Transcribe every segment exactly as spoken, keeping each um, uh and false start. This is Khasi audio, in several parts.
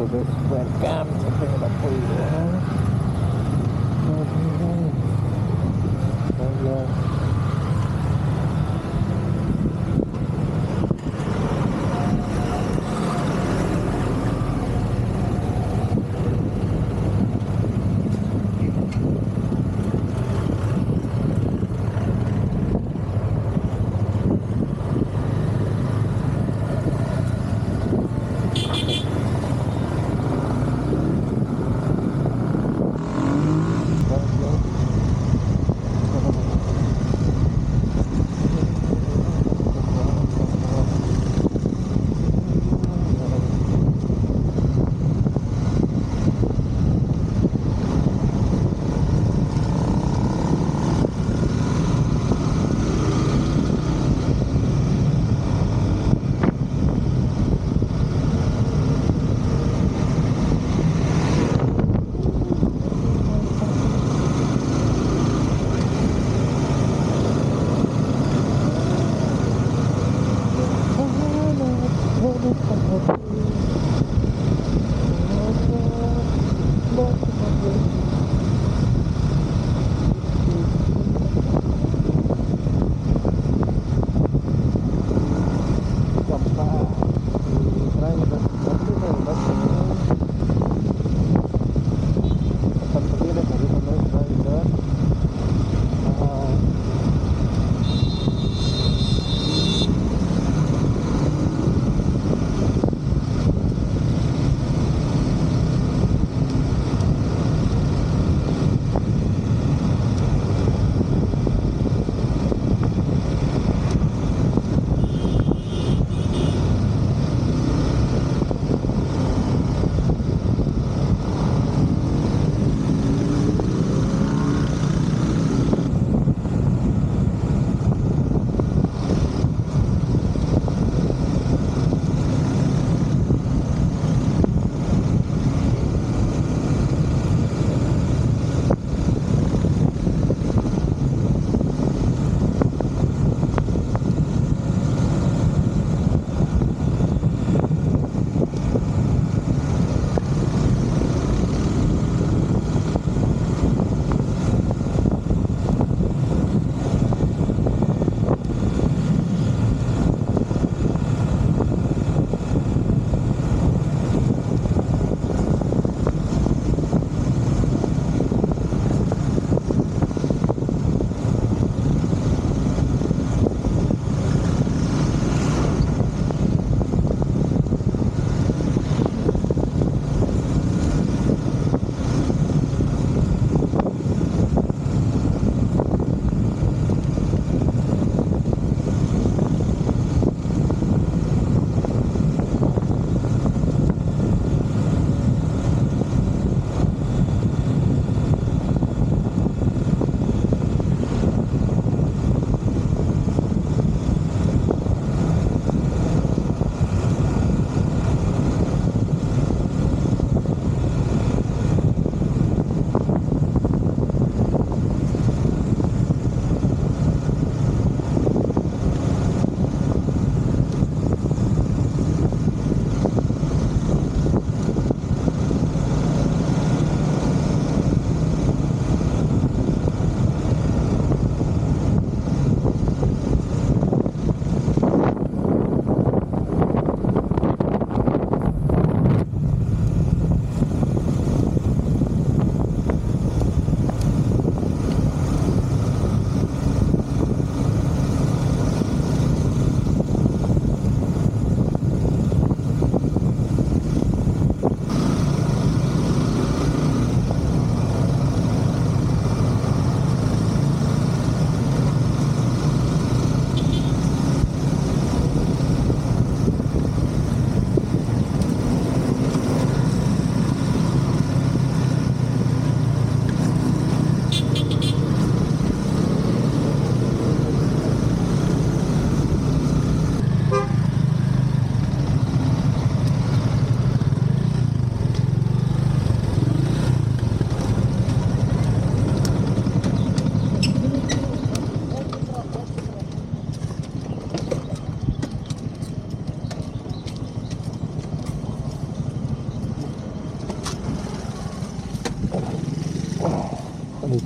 Welcome.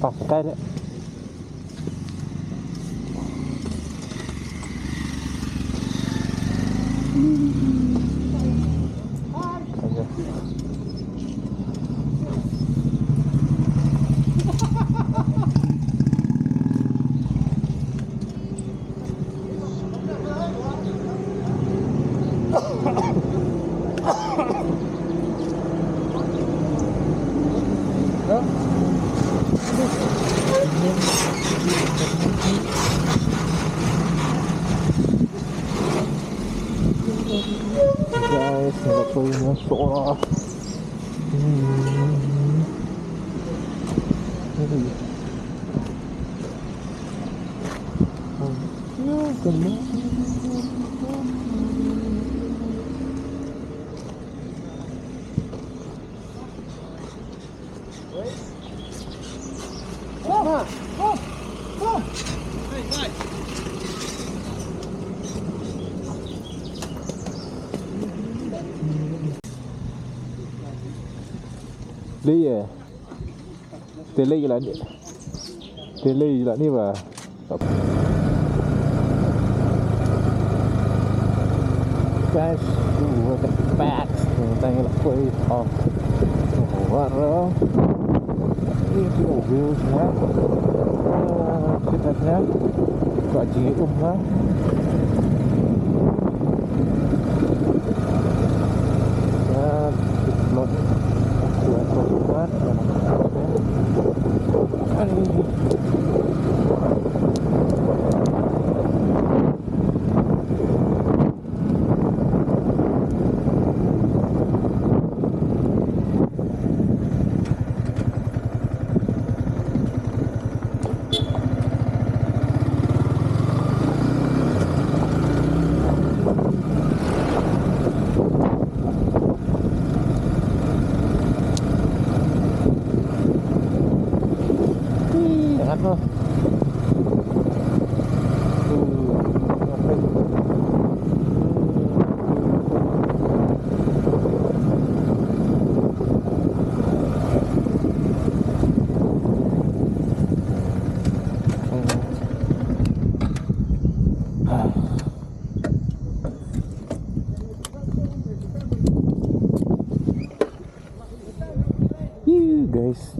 Kai deh. Guys, nggak tahu ini sekolah. Hmm. Aduh. Ya, kena. Lei eh. Te lei la ni. Te lei la ni ba. Guys, ooh, look at the backs. Tang la poi. Oh. Water. Ini tu views ya. Ah, kita ya. Ka jingïaid um ha. Ya, kita kuat, kuat, kuat. You guys,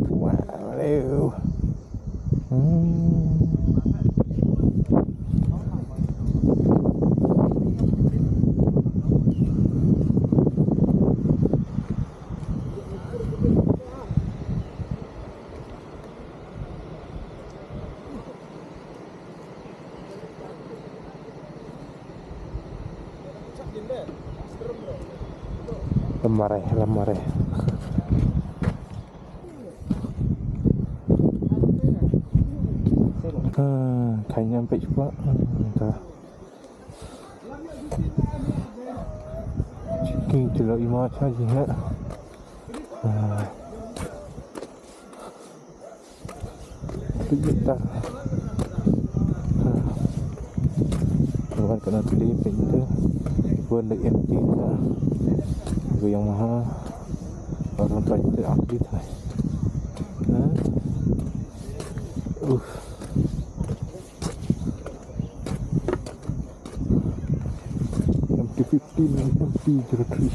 wow. Hmm. Lamare, lamare. Ah, kanya pek pula. Hmm, ta. King kilo ima cha jingla. Ah. Pynta. Wan kana pili pynta. Wan da M T ta. Wan yang maha. Orang pynta update lah. Ha? Uh. M T fifteen, M T zero three.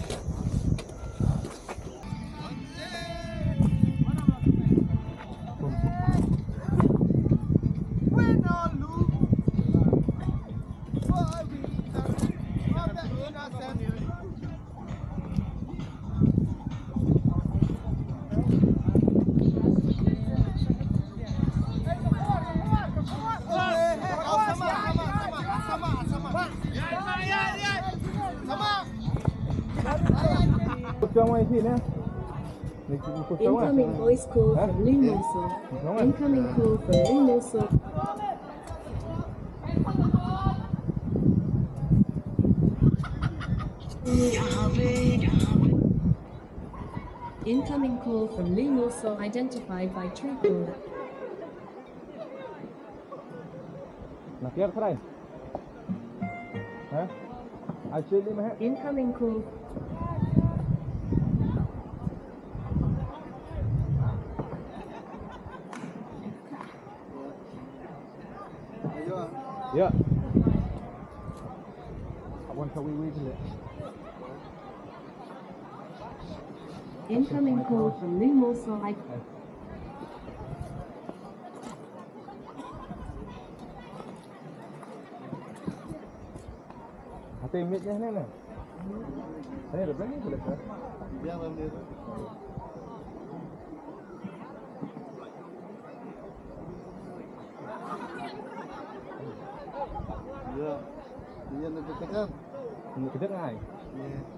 Incoming voice call from Lee Mosop. Incoming call from Lee Mosop. Incoming call from Lee Mosop identified by Truecaller. Na piak trai. Ha? Actually mah. Incoming call. Ya. Awan ka wiwi dile. Incoming call from Ning Mo Sai. Hati mit ya ne ne. Hei, dah berani boleh kan? Dia belum dia. Ya, dia nak tekan. Nak tekan ai. Ya.